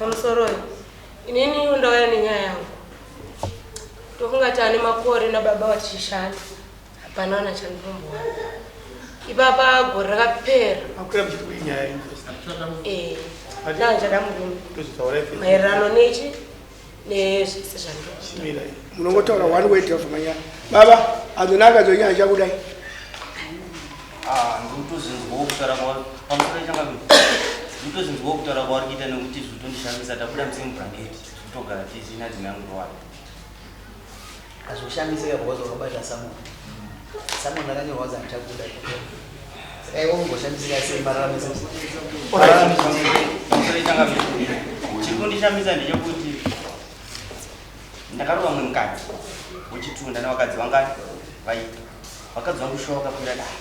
Pamusoroi, inini ndauya nenyaya yangu. Tofunga tane makore nababa vatichishanda, hapana kana chandinombowana. Ipapa gore rakapera. Makwira muchiti kuri nyaya yenyu. Eh, ndandichada murume Tozotaura ife. maererano nechi nezvese zvandiri. Chimira. Munongotaura one word of manyaya. Baba, azonaka zonyaya chakudai. Ah, ndikutozinzwawo kutaura kwauri pamusoro changamire. Ndikutozinzwawo kutaura kwauri kuita nekuti zvitondishamisa tabuda musame blanket totogara tisina dzinanguwani. Hazvoshamisika because wakabata Samuel. Samuel akanyorwa kunzi handichakuda. Saka iwe ungoshamisika sei mararamise? Pamusoro changamire. Chiri kundishamisa ndechekuti ndakarova mumwe mukadzi wechitunda nevakadzi vangani vaita. Vakadzi vangu shuwa vakakwira dare.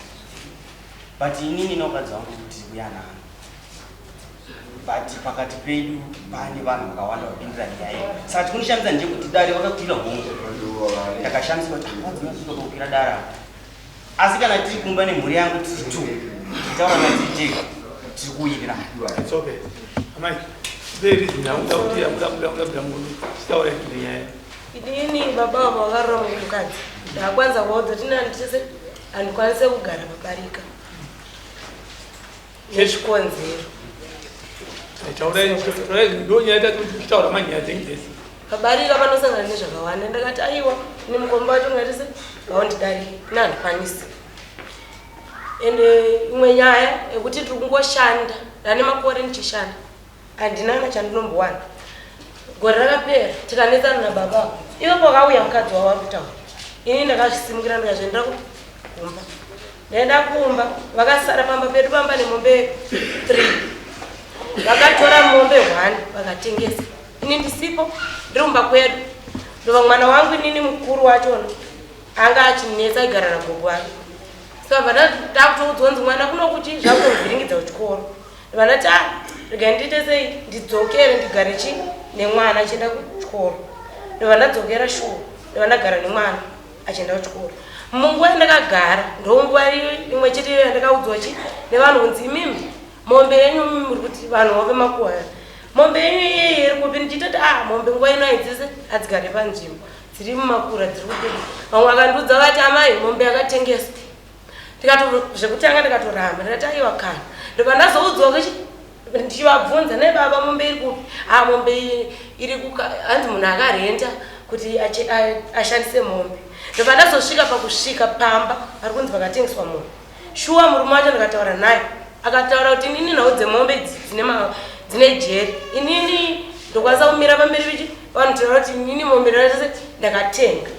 But inini nevakadzi vangu tiri kuyanana. But pakati pedu pane vanhu vakawanda vapindira nyaya iyi. Saka chikundishamisa ndechekuti dare vakakwira hongu. Ndakashamiswa kuti vakadzi vangu vakakwira dare apa. Asi kana tiri kumba nemhuri yangu tiri two, tichitaura natiri tega, tiri kuwirirana. It's okay. Amai, very reason yakuda kuti yakuda kuda kuda kuda murume. Chitaura ife nyaya. Inini baba vavo vakarora mukadzi. Ndakwanza kuvaudza kuti nani tese handikwanise kugara pabarika. Nezvikonzero. Taurai, taurai ndo nyaya tati tichitaura manyaya dzenyu dzese. Pabarika panosangana nezvakawanda. Ndakati aiwa, ini mukomba wacho ngatise ngaundidarike. Ini handikwanisi. Ende imwe nyaya yekuti ndiri kungoshanda, ndane makore ndichishanda. Handina kana chandinombowana. Gore rakapera tikanetsana nababa. Ivo pakauya mukadzi wavo ari kutaura. Ini ndakazvisimukira ndikazviendera kumba. Ndaenda kumba, vakasara pamba pedu pamba nemombe 3. Vakatora mombe 1 vakatengesa. Ini ndisipo, ndiri kumba kwedu. Ndova mwana wangu inini mukuru wachona anga achinetsa aigara nagogo wake. Saka bva takutoudzwa kunzi mwana kuno kuti zvakutovhiringidza kuchikoro. Ndobva ndati ah, regai ndiite sei ndidzokere ndigare chi nemwana achienda kuchikoro. Ndobva ndadzokera shuwa, ndobva ndagara nemwana achienda kuchikoro. Munguva yandakagara ndonguva imwe chete iyo yandakaudzwa chi nevanhu kunzi imimi mombe yenyu muri kuti vanhu vave makuhwa mombe yenyu iyeye iri kupi, ndichitoti ah mombe nguva ino haidzise hadzigare panzvimbo dziri mumakura dziri kupi. Vamwe vakandiudza vati amai mombe yakatengeswa. Ndikato zvekutanga ndikatoramba ndikati aiwa kana. Ndobva ndazoudzwa kuti ndichivabvunza naye baba mombe iri kupi, ah mombe iri kuka hanzi munhu akarenta kuti ashandise mombe. Ndobva ndazosvika pakusvika pamba pari kunzi pakatengeswa mombe. Shuwa murume wacho ndikataura naye akataura kuti inini nhau dzemombe idzi dzine jeri, inini ndokwanisa kumira pamberi pechi vanhu taura kuti inini mombe ndakatenga.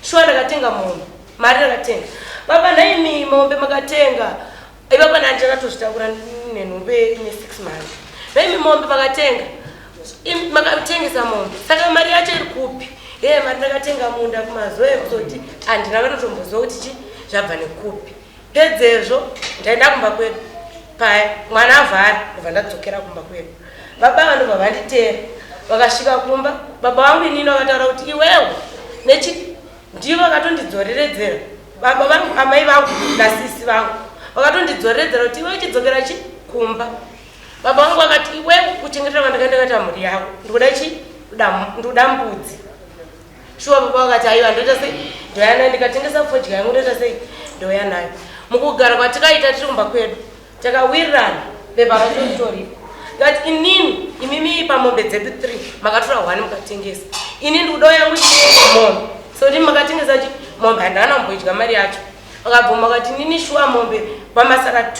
Shuwa ndakatenga mombe, mari ndakatenga. Baba nhaimi mombe makatenga. Ipapa ndani ndakatozvitakura nenhumbe ine 6 months. Nhaimi mombe makatenga. Makatengesa mombe. Saka mari yacho iri kupi? Hey, mari ndakatenga munda kumazoe kuzoti handina katotomboziva kuti chi zvabva nekupi. Pedzezvo ndaenda kumba kwedu. Paya mwana avhara ndobva ndadzokera kumba kwedu. Baba vanobva vanditeera. Vakasvika kumba, baba vangu inini vakataura kuti iwewe nechi ndivo vakatondidzoreredzera. Baba vangu, amai vangu nasisi vangu vakatondidzoreredzera kuti iwewe chidzokera chi kumba. Baba vangu vakati iwewe kuchengetera kwandakaenda ndakaita mhuri yako. Ndikuda chi ndikuda mbudzi. Shuwa baba vakati aiwa ndoita sei ndouya nayo ndikatengesa fodya yangu ndoita sei ndouya nayo. Mukugara kwatikaita tiri kumba kwedu takawirirana bepa racho ritoripo. Ndikati inini imimi pamombe dzedu 3 makatora 1 mukatengesa. Ini ndikuda yangu mombe. So ndimi makatengesa chi mombe handina kumboidya mari yacho. Vakabvuma vakati inini shuwa mombe pamasara 2.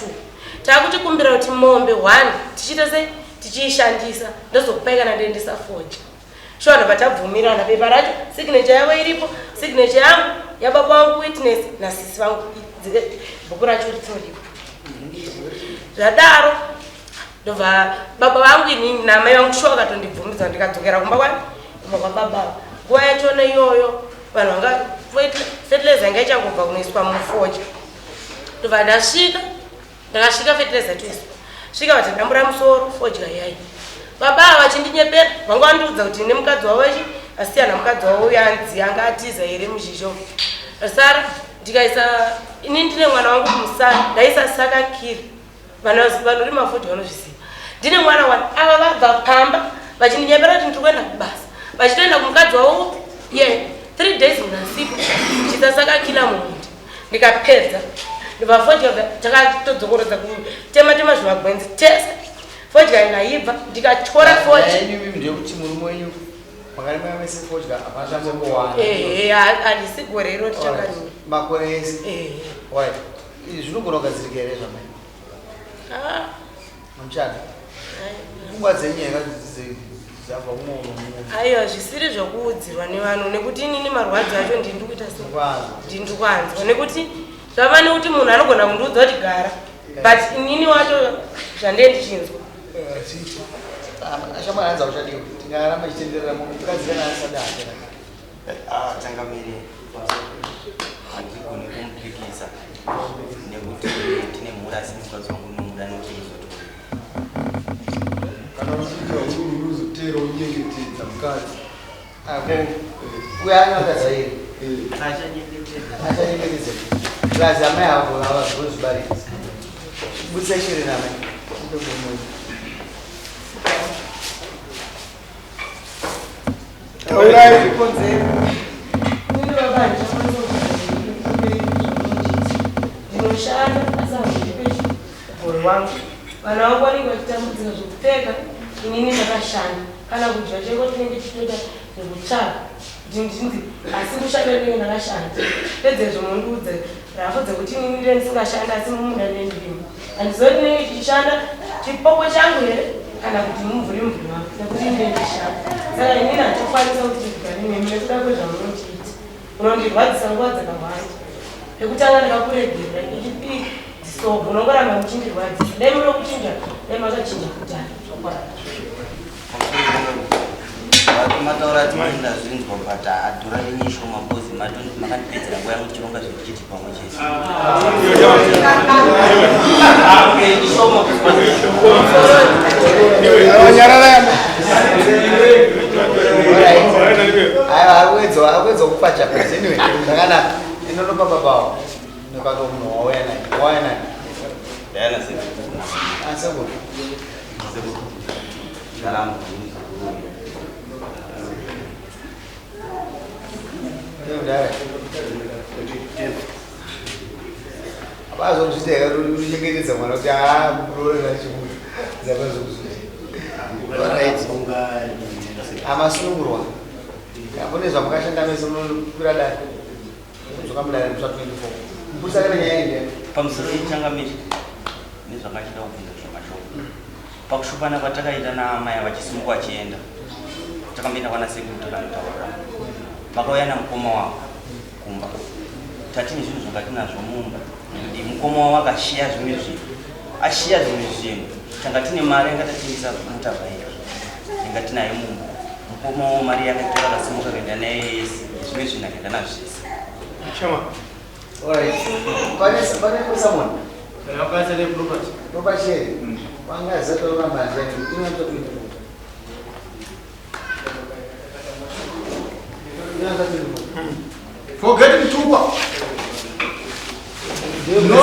Takuchikumbira kuti mombe 1 tichiita sei tichiishandisa ndozokupai kana ndiendesa fodya. Shuwa ndobva tabvumirana bepa racho signature yavo iripo, signature yangu yababa vangu witness nasisi vangu bhuku racho ritoripo. Zvadaro ndobva baba vangu inini namai vangu shuwa vakatondibvumidza ndikadzokera kumba kwani kumba kwababa. Nguva yachona iyoyo vanhu vanga fertilizer yanga ichangobva kunoiswa mufodya. Ndobva ndasvika ndakasvika fertilizer toiswa svika vatadambura musoro fodya yai. Baba ava vachindinyepera vanga vandiudza kuti nemukadzi wavo ichi asiyana mukadzi wavo uyo anzi anga atiza here muzhizho. Sara ndikaisa ini ndine mwana wangu kumusana ndaisa saka kiri. Vanhu vanorima fodya vanozviziva. Ndine mwana wani ava vabva pamba Vachindinyepera kuti ndiri kuenda kubasa. Vachitoenda kumukadzi wavo ye 3 days munasipo. Chisasaka kila mumunda. Ndikapedza. Ndibva fodya takatodzokorodza kutema tema zvimagwenzi tese. Fodya ikaibva ndikatyora fodya. Yenyu mimi ndeyekuti murume wenyu makarima mese fodya hapana chambowana. Ehe, handisi gore iro tichakarima. Makore ese. Ehe. Right. Izvi zvinogona kugadzirika here zvamai? Ah, Muchada. Pfungwa dzenyu here dzabva kumwe mumwe. Aiwa, zvisiri zvokuudzirwa nevanhu nekuti inini marwadzo acho ndini kuita se ndini kuanzwa nekuti zvava nekuti munhu anogona kundiudza kuti gara but inini wacho zvandee ndichinzwa. Shamwari hanzi hauchadiwa. Tingaramba ichitenderera mukadzi kana asada hake. Ah, changamire, handigoni kumupikisa nekuti ndine mhuri asi mukadzi wangu ndinomuda nekuti kuzotora. Kana uchiita uri unozotera unyengetedza mukadzi. Uyo ane mukadzi airi. Achanyengetedza. Plus amai avo havazogoni zvibaridza. Budisa chere namai. Mupe murume wenyu. Taurai zvikonzero. Inini baba handichakwanisa kugara ndinoshanda asi handipe mugoro wangu. Vana vangu vanenge vachitambudzika zvekupfeka, inini ndakashanda. Kana kudya chaiko tinenge tichitoita zvekutsvaga kuti ndinzi asi kushanda ndinenge ndakashanda. Pedzezvo mondiudza rafu dzekuti inini ndinenge ndisingashandi asi mumunda ndinenge ndirimo. Handizivi kuti ndinenge ndichishanda chipoko changu here kana kuti mumvuri mvuri wangu nekuti ndinenge ndichishanda. Saka inini handichakwanisa kuti ndigare nemi nekuda kwezvamunondiita. Munondirwadzisa nguva dzakawanda. Pekutanga ndakakuregerera ichipiri dzisobho unongoramba muchindirwadzisa. Dai muno kuchinja, dai makachinja kudhara. Zvokwadi. Mataura ati ndazvinzwa but adhura renyu ishoma because makandipedzera nguva yangu tichironga zvinhu tichiti pamwe chete. Okay, ishoma. Nyarara yana. Aiwa, akuedza akuedza kupacha but anyway zvakanaka. Inonopa babawo. Nokaka munhu wauya naye. Wauya naye. Diana sekuru. Asekuru. Sekuru. Ndaramo. Ndakudara. Hapazokuzviita here uchengetedza mwana kuti haa muroora chimuti. Dzapazokuzviita. Alright. Amasunungurwa. Kune zvamakashanda mese munokwira dare. Kudzoka mudare musi wa 24. Mupurisa kana nyaya iyi. Pamusoro yechangamire nezvakachida kubvunza zvemashoko. Pakushupana kwatakaita naamai vachisimuka vachienda takamboenda kwana sekuru takanotaurira. Vakauya namukoma wavo kumba. Tatine zvinhu zvanga tinazvo mumba nekuti mukoma wavo akashiya zvimwe zvinhu. Ashiya zvimwe zvinhu. Tanga tine mari yanga tatengesa mutavhairi yanga tinayo mumba. Mukoma wavo mari yakatora akasimuka akaenda nayo yese zvimwe zvinhu akaenda nazvo zvese. Chama. Alright. Pane someone. Ndakabata neproperty. Property here. Wanga zata manje inoita 24. Inoita 24. Forget Mtukwa. No.